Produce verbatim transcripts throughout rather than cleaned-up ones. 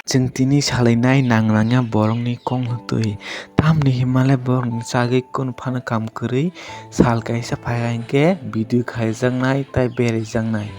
Chwng tini salainai nang nangya borokni kok no twi. Tamni hinmale borokni chagwi kunu phano kam kwrwi sal kaisa phaiya hinkhe video khaijaknai tei beraijaknai.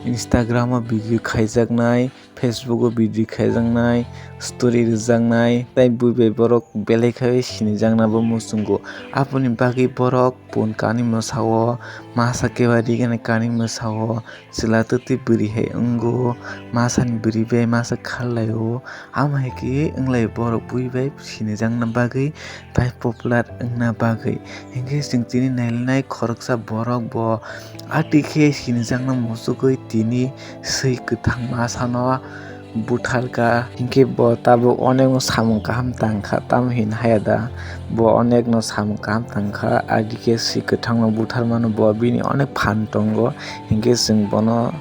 Instagram o video khaijaknai, Facebook o video khaijaknai, story rwjaknai tei bui bai borok belai khaiwi sinijakna bo muchungo. Aboni bagwi borok pun kanwi mwsao, masa keba rigani kanwi mwsao, chwla twtwi bwrwi hai wngo, masani bwrwi bai masa kharlaio. Amo hai khe wnglai borok bui bai sinijakna bagwi tei popular wngna bagwi. Hinkhe chwng tini nailainai khoroksa borok bo atwi khe sinijakna muchugwi tini swi kwthang masano butharkha. Hinkhe bo tabuk onekno samung kaham tangkha, tamo hin haya da? Bo onekno samung kaham tangkha, atwi khe swi kwthangno butharmano bo bini onek phan tongo. Hinkhe chwng bono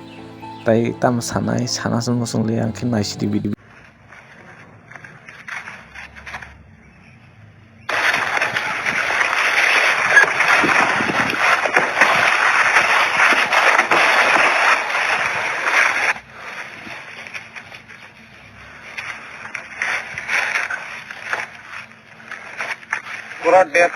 tai tamo sanai, sana se muchung liya, ang khe naisidi video. Pura dead.